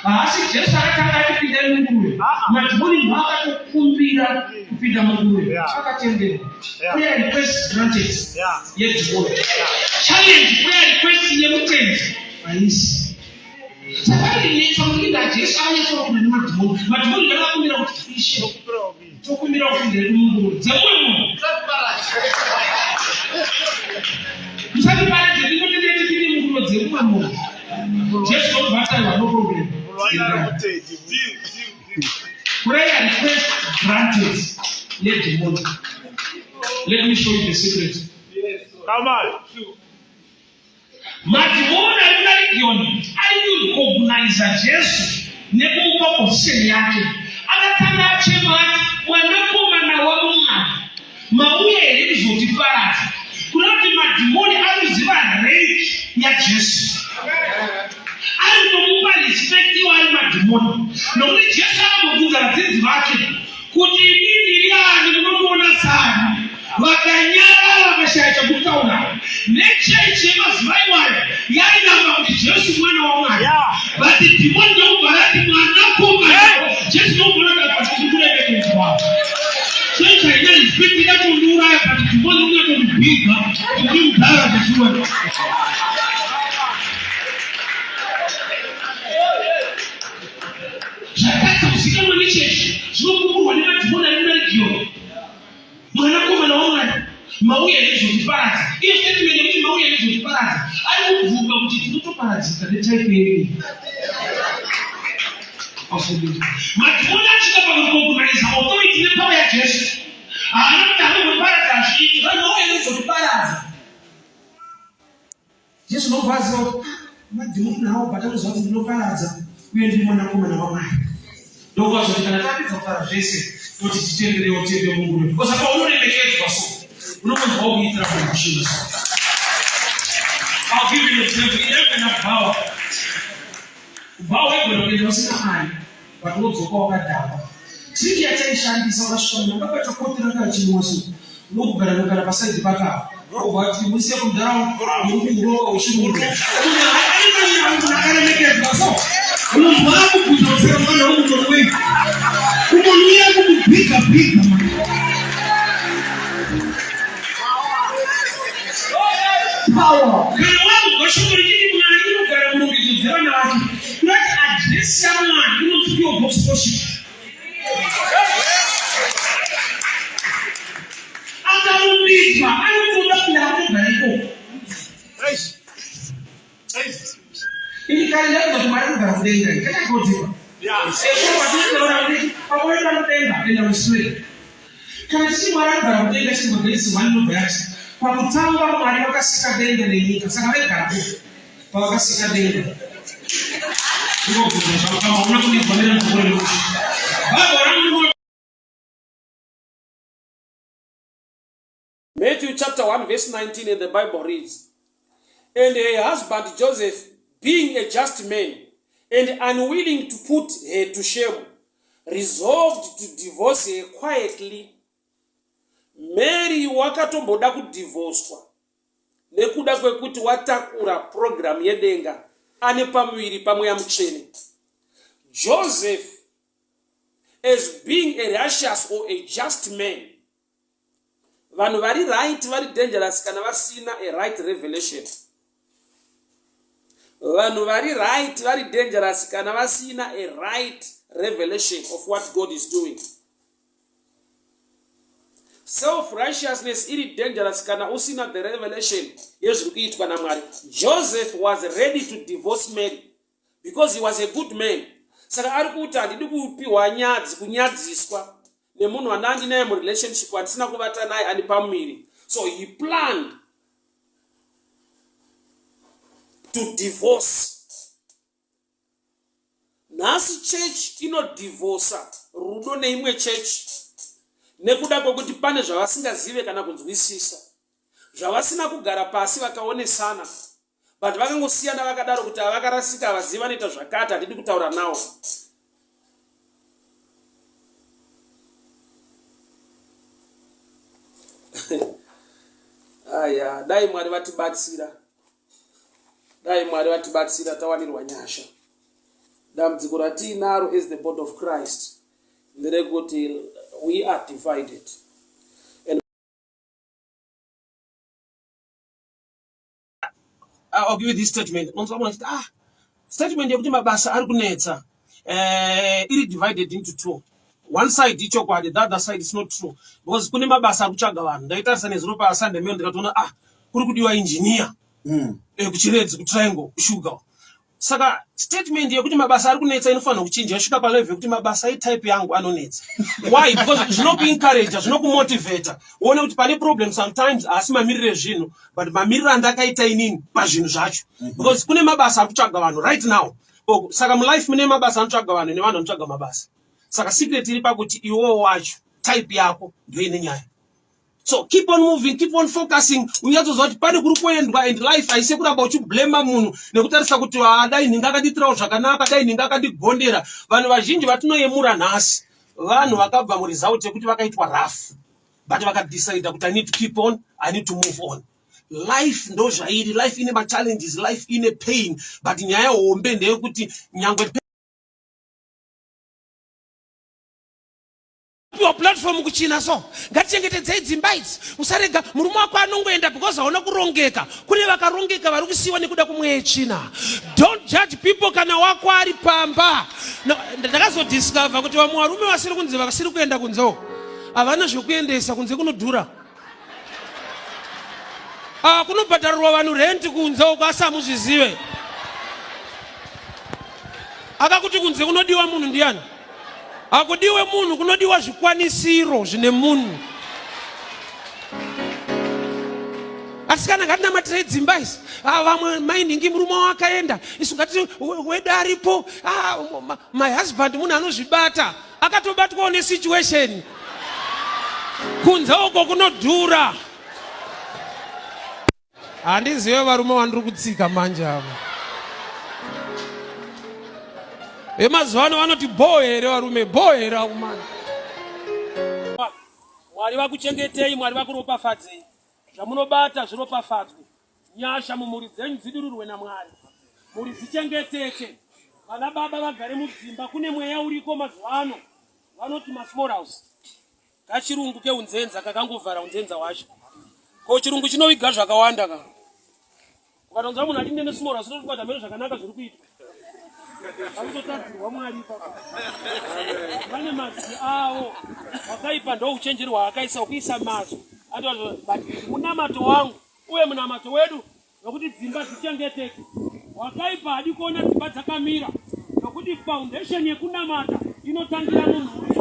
Haasi Jesu akatanga ati pindai munguruve. Madhimoni ndiwo akatokumbira kupinda munguruve. Akatenderwa. Prayer request granted yedhimoni. Challenge prayer request yemutendi haisi. Saka kuti Jesu akanyatsokumbira nemadhimoni. Madhimoni ndakakumbira kuti Ishe tokumbira kupinda yedu munguru dzemumwe munhu musatiparadze tinotende tipinde munguro dzemumwe munhu jesu vanobva ataiwa no problem prayer request granted yedhimoni let me show you the secret Come on. Madhimoni ari muna Rigiyoni ari kurecogniza Jesu nekumupa position yake. Akatanga achema ati, Mwanakomana waMwari, mauya here kuzotiparadza? Kuda kuti madhimoni ari kuziva rank yaJesu. Ari kutomupa respect iwo ari madhimoni. Nokuti Jesu akambobvunza vadzidzi vake kuti ini ndiri ani munomuona sani vakanyarara vakashaya chekutaura nechechi yemazuva iwayo yairamba kuti jesu mwana wamwari but dhimoni ndokubva rati mwanakomana jesu ndokubva rati kuremekedza chechi haina respect ikatondiuraya but dhimoni ringatondibhiga kuti mudhara zveshuwa Zvatadza kuzikanwa nechechi zvinopupurwa nemadhimoni ari muna Rigiyoni. Mwanakomana waMwari, mauya here kuzotiparadza? Iyo statement yekuti mauya here kuzotiparadza, ari kubvuma kuti tinotoparadzika netype yedu. Madhimoni asvika pakurecognize authority nepower yaJesu. Haana kuti anokuparadza hazviiti, vanhu vauya here kuzotiparadza. Jesu ndobva aziva kuti ah, madhimoni hawo but anoziva kuti ndinoparadza uye ndiri mwanakomana waMwari. Ndobva azoti kana tapedza kutaura zvese toti titenderewo tiende munguruve because apa unoremekedzwa so unongonzwawo kuitira munhu chinhu so. I'll give you an example. Ine kuenda kubhawa. Kubhawa waigona kuenda usina mari but wodzoka wakadhakwa. Trick yataishandisa wakasvika munhu akabata koti rake achinwa so unogara nogara pasaidi pake apo wobva wati muise kumudhara urikuurova uchirungu munhu akaremekedzwa so unonzwa akubvunza kusera mwana wemutori wenyu unonuya kumubhiga bhiga Power. Kana wanzwa shoko richiti Mwari unogara murumbidzo dzevana vake, kurati adresi yaMwari inonzi P.O. Box Worship. Akarumbidzwa anotoda kuda kugara ikoko. Ini kare ndakuda kuti Mwari anogara kudenga. Ndakakodzerwa. Sezvo patinotaura kuti pakuenda kudenga enda kuswera. Kana tichiti Mwari anogara kudenga chibva Genesis 1 inobva yati pakutanga Mwari vakasika denga nenyika saka vaigara kupi pavakasika denga. Ndinobvunza zvangu kama una kundigomera mukore nekuti Bible rangu Matthew chapter 1 verse 19 and the Bible reads, And her husband Joseph, being a just man and unwilling to put her to shame, resolved to divorce her quietly. Mary wakatomboda kudhivhoswa nekuda kwekuti watakura purogiramu yedenga ane pamuviri pamweya mutsvene. Joseph as being a righteous or a just man vanhu vari right vari dangerous kana vasina a right revelation vanhu vari right vari dangerous kana vasina a right revelation of what god is doing self righteousness iri dangerous kana usina the revelation yezviri kuitwa namwari joseph was ready to divorce mary because he was a good man saka ari kuti handidi kupiwa nyadzi kunyadziswa nemunhu wandandinaye murelationship wandisina kuvata naye andi pamuviri so he planned to divorce nhasi chechi inodhivhosa rudo neimwe chechi nekuda kwekuti pane zvavasingazive kana kunzwisisa zvavasina kugara pasi vakaonesana but vakangosiyana vakadaro kuti avakarasika havazivi vanoita zvakati handidi kutaura nawo aya dai mwari vatibatsira dai mwari vatibatsira tawanirwa nyasha dambudziko ratiinaro as the board of christ nderekuti we are divided and I'll give you this statement. Unonzwa munhu achiti ah statement yekuti mabasa ari kunetsa eh, iri divided into two. One side ichokwadi, the other side is not true because kune mabasa ari kutsvaga vanhu. Ndaitarisa nezuro paSunday mail ndikatoona ah kuri kudiwa engineer mm. eh, kuchiredzi kutriangle kushuga Saka statement yekuti mabasa ari kunetsa inofanira kuchinja yosvika palevel yekuti mabasa etype yangu anonetsa. Why? Because zvinokuencourage, zvinokumotivata. Uone kuti pane problem sometimes asi mamiriro ezvinhu but mamiriro andakaita inini pazvinhu zvacho. Mhm. Because kune mabasa ari kutsvaga vanhu right now. Saka mulife mune mabasa anotsvaga vanhu nevanhu vanotsvaga mabasa. Saka secret iri pakuti iwowo wacho type yako ndiyo ine nyaya. So keep on moving, keep on focusing. Unyatsoziva kuti pane kuri kuendwa and life haisi kuramba uchiblema munhu nekutarisa kuti ah, dai nhingi akandiitirawo zvakanaka, dai nhingi akandigondera. Vanhu vazhinji vatinoyemura nhasi vanhu vakabva muresult yekuti vakaitwa rough but vakadecida kuti I need to keep on, I need to move on. Life ndozvairi, life ine machallenges, life ine pain but nyaya hombe ndeyekuti nyangwe piwa platform kuchina so ngatichengetedzei dzimba idzi usarega murume wako anongoenda because hauna kurongeka kune vakarongeka vari kusiyiwa nekuda kumweya yetsvina don't judge people kana wako ari pamba no, ndakazodiscover kuti vamwe varume vasiri kunze vasiri kuenda kunze uko havana zvekuendesa kunze kunodhura Ah, kunobhadharirwa vanhu rent kunze uko asi hamuzvizive akakuti kunze kunodiwa munhu ndiyani hakudiwe munhu kunodiwa zvikwanisiro zvine munhu asi kana ngatinamatirei dzimba izi ah, vamwe mainhingi murume wakaenda isu ngati wedu aripo ah, my husband munhu anozvibata akatobatwawo nesituation kunze uko kunodhura handizive varume vandiri kutsika manje ava vemazuva ano vanoti bhoo here varume bhoo here akumana mwari vakuchengetei mwari vakuropafadzei zvamunobata zviropafadzwe Nyasha mumhuri dzenyu dzidururwe naMwari, mhuri dzichengeteke, vana baba vagare mudzimba. Kune mweya uriko mazuva ano vanoti masmall house, kachirungu keunzenza kakangovhara unzenza hwacho. Ko chirungu chinoviga zvakawanda ka. Ukatonzwa munhu achinde nesmall house unotokwata mheno zvakanaka zviri kuitwa. Vanototadzirwa Mwari ipapa. Vane mazwi avo wakaipa ndouchenjeri hwaakaisa ukuisa mazwi. Atoti but munamato wangu uye munamato wedu nokuti dzimba dzichengeteke. Wakaipa hadi kuona dzimba dzakamira nokuti foundation yekunamata inotangira mumhuri.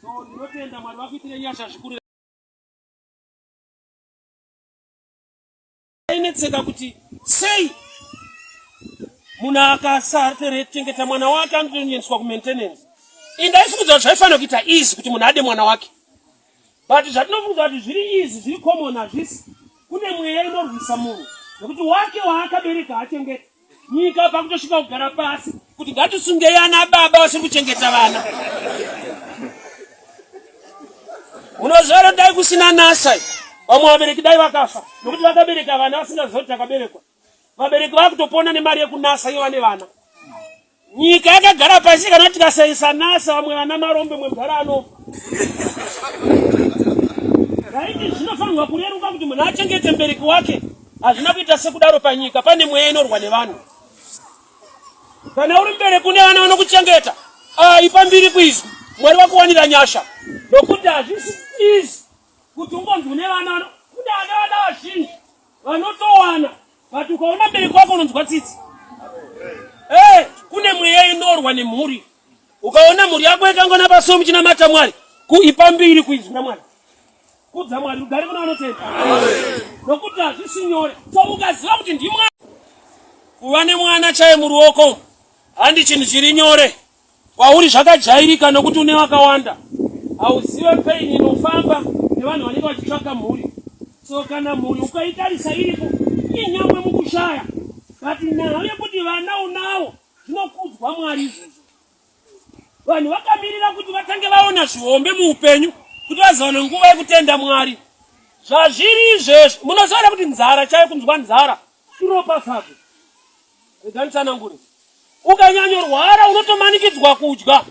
So ndinotenda Mwari vakuitire nyasha zvikuru. Ainetseka kuti sei munhu akasachengeta mwana wake anotoendeswa kumaintenance. Indaifungidzwa kuti zvaifanira kuita easy kuti munhu ade mwana wake. But zvatinofunga kuti zviri easy zviri common hazvisi. Kune mweya inorwisa munhu nekuti wake waakabereka haachengeti. Nyika pakutosvika kugara pasi. kuti ngatisungei ana baba vasiri kuchengeta vana. Munoziva here dai kusina NASA vamwe vabereki dai vakafa nokuti vakabereka vana vasingaziva kuti takaberekwa. Vabereki vakutopona nemari yekunasa iyo vane vana. Nyika yakagara pasi kana tikasaisa NASA vamwe vana marombe mwe mudhara anofa. Raiti zvinofanirwa kureruka kuti munhu achengete mubereki wake. Hazvina kuita sekudaro panyika pane mweya inorwa nevanhu. Kana uri mubereki une vana vanokuchengeta, ah, ipa mbiri kuizwi. Mwari vakuwanira nyasha. Nokuti hazvisi easy kuti ungonzi une vana vano kune vana vana vazhinji vanotowana but ukaona mubereki wako unonzwa tsitsi. Eh, kune mweya inorwa nemhuri. Ukaona mhuri yako yakangona pasuo muchinamata Mwari, kuipa mbiri kuizwi raMwari. Kudza Mwari, rugare kuna vanotenda. Nokuti hazvisi nyore. So ukaziva kuti ndimwari kuva nemwana chaye muruoko handi chinhu chiri nyore kwauri, zvakajairika nokuti une vakawanda. Hauzive pain inofamba nevanhu vanenge vachitsvaka mhuri. So kana mhuri ukaitarisa iripo inyangwe mukushaya, but nhau yekuti vana unawo zvinokudzwa Mwari izvozvo. Vanhu vakamirira kuti vatange vaona zvihombe muupenyu kuti vazowana nguva yekutenda Mwari. Zvazviri izvezvi, munoziva kuti nzara chaiyo, kunzwa nzara iropafadzo. Rega nditsanangure. Ukanyanyorwara unotomanikidzwa kudya.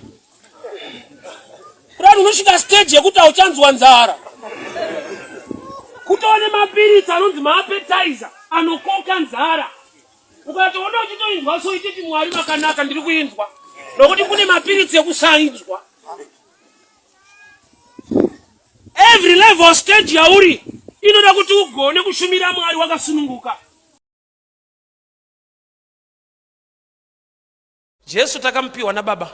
Kudai unosvika stage yekuti hauchanzwa nzara. Kutova nemapiritsi anonzi maappetizer anokoka nzara. Ukatoona uchitoinzwa so ichiti Mwari vakanaka ndiri kuinzwa. Nokuti kune mapiritsi ekusainzwa. Every level stage yauri inoda kuti ugone kushumira Mwari wakasununguka. Jesu takamupiwa nababa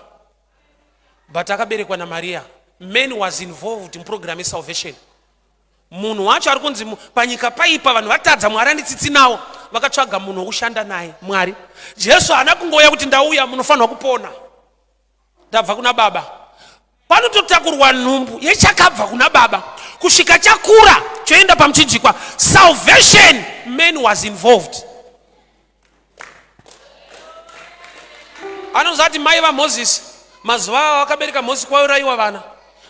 but akaberekwa naMaria. Man was involved muprogram yesalvation. Munhu wacho ari kunzi panyika paipa vanhu vatadza Mwari ane tsitsi nawo vakatsvaga munhu wokushanda naye Mwari. Jesu haana kungouya kuti ndauya munofanirwa kupona. Ndabva kuna baba. Panototakurwa nhumbu yechakabva kuna baba kusvika chakura choenda pamuchinjikwa. Salvation man was involved. Anozati mai vaMozisi mazuva ava vakabereka Mozisi kwaurayiwa vana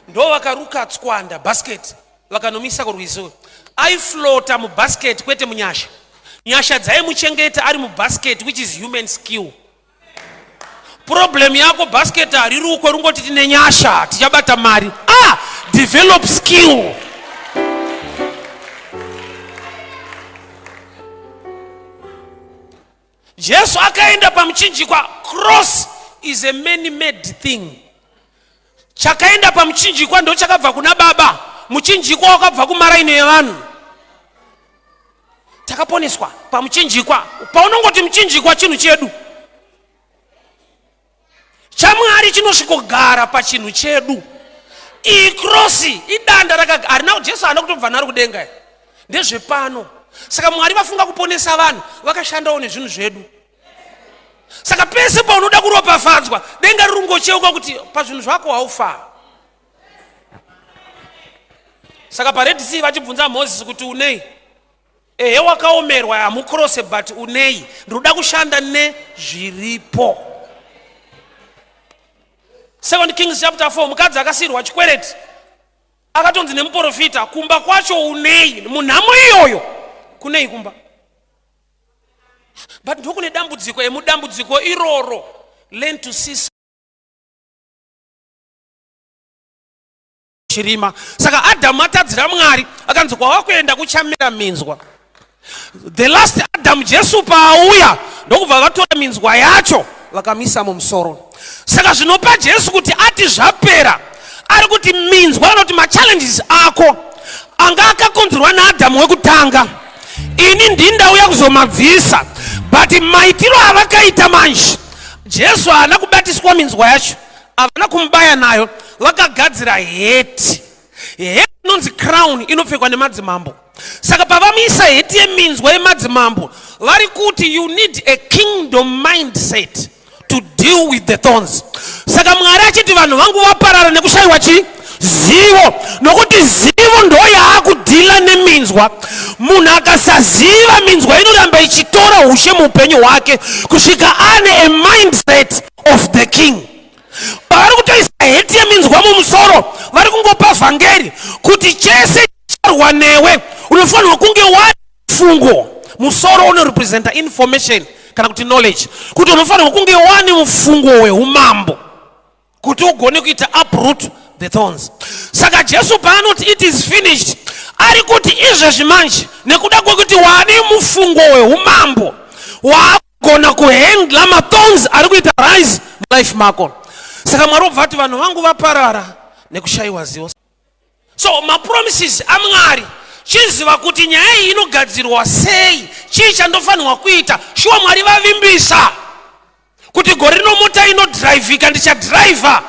ndo vakaruka tswanda basket vakanomisa kurwizi. Aiflota mubasket kwete munyasha. Nyasha dzaimuchengeta ari mubasket which is human skill. Problem yako basket harirukwe rungoti tine nyasha tichabata mari. Ah, develop skill. Jesu akaenda pamuchinjikwa. Cross is a man made thing. Chakaenda pamuchinjikwa ndo chakabva kuna baba. Muchinjikwa wakabva kumaraini evanhu. Takaponeswa pamuchinjikwa. Paunongoti muchinjikwa chinhu chedu chaMwari chinosvikogara pachinhu chedu. Iyi krosi idanda rakaga harina Jesu haana kutobva naro kudenga, ndezvepano. Saka Mwari vafunga kuponesa vanhu vakashandawo nezvinhu zvedu. Saka pese paunoda kuropafadzwa denga riri kungocheuka kuti pazvinhu zvako haufa. Saka paRed Sea vachibvunza Moses kuti unei? Ehe wakaomerwa hamukrose but unei? Ndinoda kushanda nezviripo. Second Kings chapter 4 mukadzi akasiyirwa chikwereti akatonzi nemuprofita kumba kwacho unei? Munhamo iyoyo kunei kumba? But ndokune dambudziko emudambudziko iroro. Learn to see chirima. Saka Adamu atadzira Mwari akanzi kwawakuenda kuchamera minzwa. The last Adam Jesu paauya ndokubva vatora minzwa yacho vakamisa mumusoro. Saka zvinopa Jesu kuti ati zvapera, ari kuti minzwa anoti machallenges ako anga akakonzerwa naAdhamu wekutanga, ini ndindauya kuzomabvisa. But maitiro avakaita manje, Jesu haana kubatiswa minzwa yacho, havana kumubaya nayo, vakagadzira heti. Heti inonzi crown inopfekwa nemadzimambo. Saka pavamuisa heti yeminzwa yemadzimambo, vari kuti you need a kingdom mindset to deal with the thorns. Saka Mwari achiti vanhu vangu vaparara nekushayiwa chi zivo, nokuti zivo ndo yaakudhila neminzwa. Munhu akasaziva minzwa inoramba ichitora ushe muupenyu hwake kusvika ane a mindset of the king. Pavari kutoisa heti yeminzwa mumusoro, vari kungopa vhangeri kuti chese charwa newe unofanirwa kunge wa mufungo. Musoro unorepresenta information kana kuti knowledge, kuti unofanirwa kunge wane mufungo weumambo kuti ugone kuita uproot the thorns. Saka Jesu paanoti it is finished, ari kuti izvezvi manje nekuda kwekuti wane mufungo weumambo, waakugona kuhandla mathorns ari kuita rise mulife mako. Saka Mwari obva ati vanhu vangu vaparara nekushayiwa zivo. So mapromises aMwari, chiziva kuti nyaya iyi inogadzirwa sei, chii chandofanirwa kuita. Shuwa Mwari vavimbisa kuti gore rino mota inodhiraivhika, ndichadhiraivha.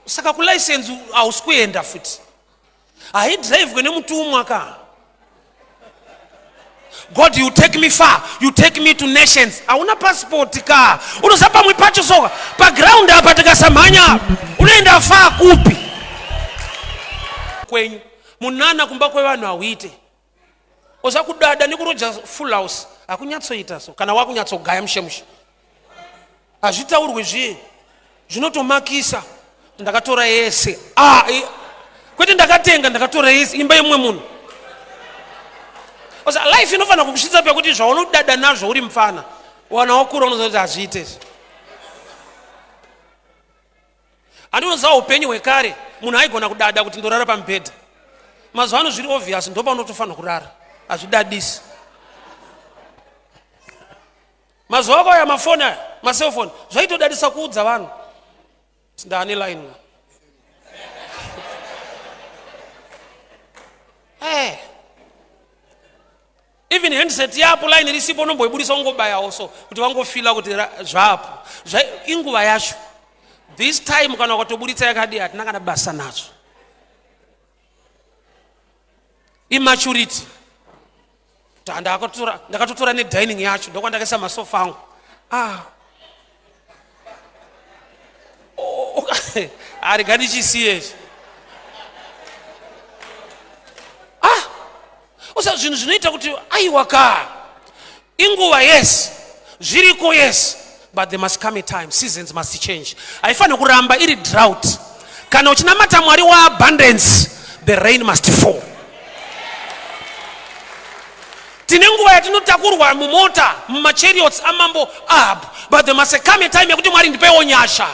Saka kulicense hausi kuenda futi, haidhiraivhwe nemutumwa ka. God, you take me far, you take me to nations. Hauna passport ka. Unoziva pamwe pacho soka paground apa tikasamhanya unoenda far kupi? Kwenyu munana kumba kwevanhu hauite. Oza kudada nekuroja full house hakunyatsoita so kana wakunyatsogaya mushe mushe. Hazvitaurwe zviye, zvinotomakisa. Ndakatora yese. Ah, kwete ndakatenga, ndakatora yese imba yemumwe munhu. Oza life inofanira kukusvitsa pekuti zvaunodada nazvo uri mupfana, wana wakura unoziva kuti hazviite izvi. Andinoziva upenyu hwekare, munhu aigona kudada kuti ndorara pamubhedha. Mazuva ano zviri obvious, ndopaunotofanira kurara, hazvidadisi. Mazuva akauya mafoni aya, maselfoni, zvaitodadisa kuudza vanhu ndaane line. Hey. Even handset yapo line risipo unomboibudisa ungobayawo so kuti vangofila kuti zvapo. Inguva yacho. This time kana ukatoburitsa yakadii hatina kana basa nazvo. Immaturity. Ndakatotora nedining yacho ndokwandakaisa masofa angu. Ah. Oh, arega ndichisiye ichi. Ah. Usa zvinhu zvinoita kuti aiwa ka. Inguva yes, zviriko yes, but there must come a time, seasons must change. Haifaniri kuramba iri drought. Kana uchinamata Mwari waabundance, the rain must fall. Tine nguva yatinotakurwa mumota mumachariots amambo Ahab, but there must come a time yekuti Mwari ndipeiwo nyasha.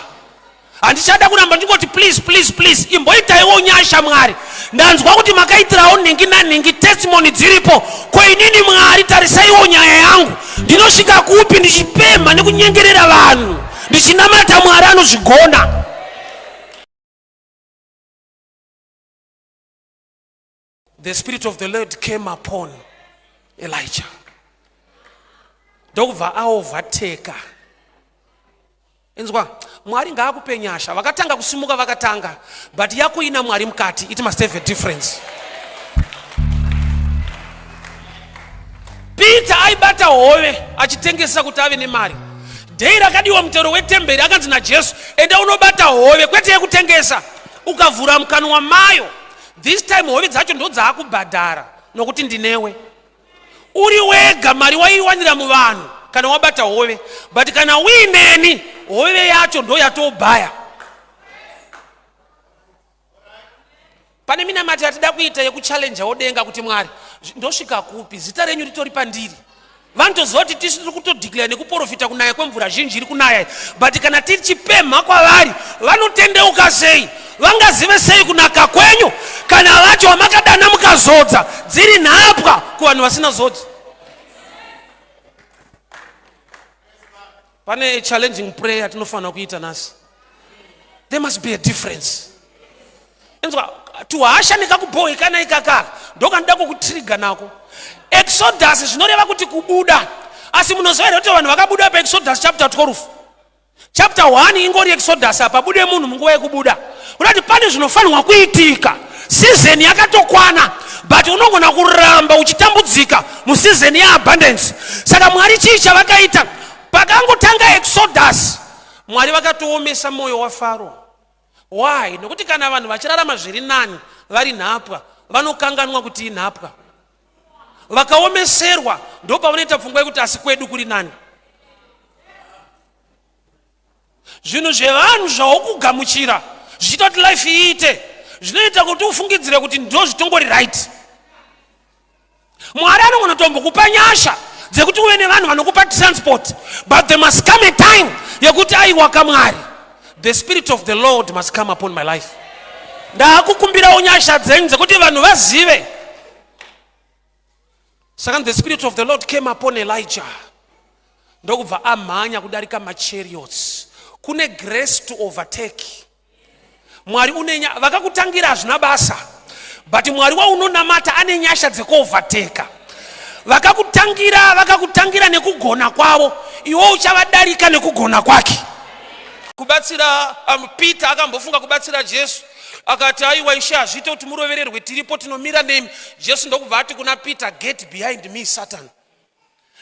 Handichada kuramba ndingoti please please please, imboitaiwo nyasha Mwari. Ndanzwa kuti makaitirawo nhingi nanhingi, testimony dziripo. Ko inini Mwari tarisaiwo nyaya yangu, ndinosvika kupi ndichipemha nekunyengerera vanhu, ndichinamata Mwari anozvigona. The spirit of the Lord came upon Elijah, ndokubva aovateka. Inzwa, Mwari ngaakupe nyasha. Vakatanga kusimuka vakatanga, but yako ina Mwari mukati, it must have a difference. Peter aibata hove achitengesa kuti ave nemari. Dei rakadiwa mutero wetemberi akanzi naJesu, enda unobata hove kwete yekutengesa. Ukavhura mukanwa mayo, this time hove dzacho ndodzaakubhadhara nokuti ndinewe. Uri wega mari waiwanira muvanhu kana wabata hove, but kana uineni hove yacho ndo yatobhaya. Pane minamato yatida kuita yekuchallenjawo denga kuti Mwari ndosvika kupi, zita renyu ritori pandiri. Vanotoziva kuti tisu tiri kutodeclare nekuprofita kunaya kwemvura zhinji iri kunaya, but kana tichipemha kwavari vanotendeuka sei? Vangazive sei kunaka kwenyu kana vacho vamakadana mukazodza dziri nhapwa kuvanhu vasina zodzo? Pane challenging prayer tinofanira kuita nhasi. There must be a difference. Inzwa, tuhasha nekakubhohekana ikaka ndokanoda kukutriga nako. Exodus zvinoreva kuti kubuda, asi munoziva here kuti vanhu vakabuda paExodus chapter 12 chapter 1 ingori Exodus, apa bude munhu munguva yekubuda. Kunati pane zvinofanirwa kuitika, season yakatokwana, but unogona kuramba uchitambudzika museason yeabundance. Saka Mwari chii chavakaita pakangotanga Exodus? Mwari vakatoomesa moyo waFaro. Why? Nokuti kana vanhu vachirarama zviri nani vari nhapwa, vanokanganwa kuti inhapwa. Vakaomeserwa ndopavanoita pfungwa yekuti asi kwedu kuri nani. Zvinhu zvevanhu zvaukugamuchira zvichiita kuti life iite, zvinoita kuti ufungidzire kuti ndozvitongori right. Mwari anogona tombokupa nyasha dzekuti uve nevanhu vanokupa transport, but there must come a time yekuti aiwaka Mwari, the spirit of the Lord must come upon my life. Ndaakukumbirawo nyasha dzenyu dzekuti vanhu vazive. Saka the spirit of the Lord came upon Elijah, ndokubva amhanya kudarika machariots. Kune grace to overtake. Mwari une vakakutangira hazvina basa, but Mwari waunonamata ane nyasha dzekuovateka. Vakakutangira vakakutangira nekugona kwavo, iwe uchavadarika nekugona kwake. Kubatsira Peter akambofunga kubatsira Jesu, akati aiwa Ishe, hazviite kuti murovererwe, tiripo tinomira nemi. Jesu ndokubva ati kuna Peter, get behind me, Satan.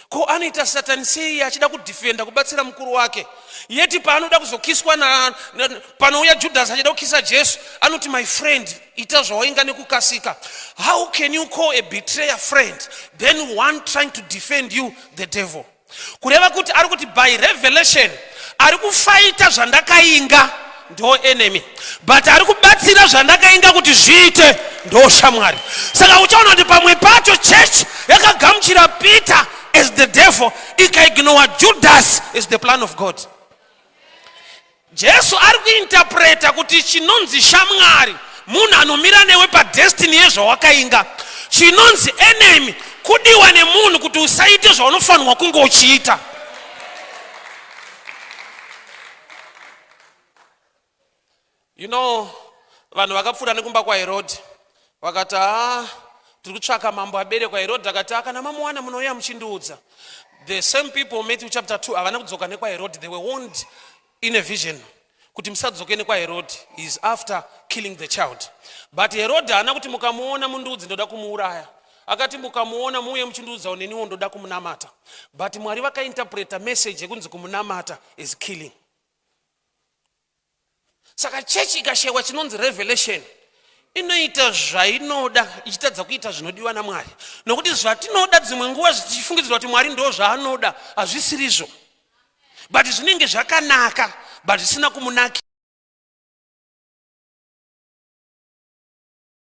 Ko anoita Satani sei achida kudhifenda kubatsira mukuru wake, yeti paanoda kuzokiswa panouya Judas achida kukisa Jesu, anoti my friend, ita zvawainga nekukasika. How can you call a betrayer friend, then one trying to defend you the devil? Kureva kuti ari kuti by revelation ari kufaita zvandakainga ndo enemy, but ari kubatsira zvandakainga kuti zviite ndo shamwari. Saka uchaona kuti pamwe pacho church yakagamuchira Peter as the devil, ikaignore Judas as the plan of God. Jesu ari kuinterpreta kuti chinonzi shamwari munhu anomira newe padestiny yezvawakainga. Chinonzi enemy kudiwa nemunhu kuti usaite zvaunofanirwa kunge uchiita. You know, vanhu vakapfuura nekumba kwaHerodhi vakati, haa, tiri kutsvaka mambo aberekwa. Herodhi akati, kana mamuwana munouya muchindiudza. The same people, Matthew chapter 2, havana kudzoka nekwaHerodhi. They were warned in a vision kuti musadzoke nekwaHerodhi, he is after killing the child. But Herodhi haana kuti mukamuona mundiudzi, ndoda kumuuraya. Akati mukamuona muuye muchindiudzawo, neniwo ndoda kumunamata. But Mwari vakainterpreta message yekunzi kumunamata is killing. Saka chechi ikashayiwa chinonzi revelation, inoita zvainoda ichitadza kuita zvinodiwa naMwari, nokuti zvatinoda dzimwe nguva zvichifungidzirwa kuti Mwari ndo zvaanoda, hazvisirizvo, but zvinenge zvakanaka but zvisina kumunakira.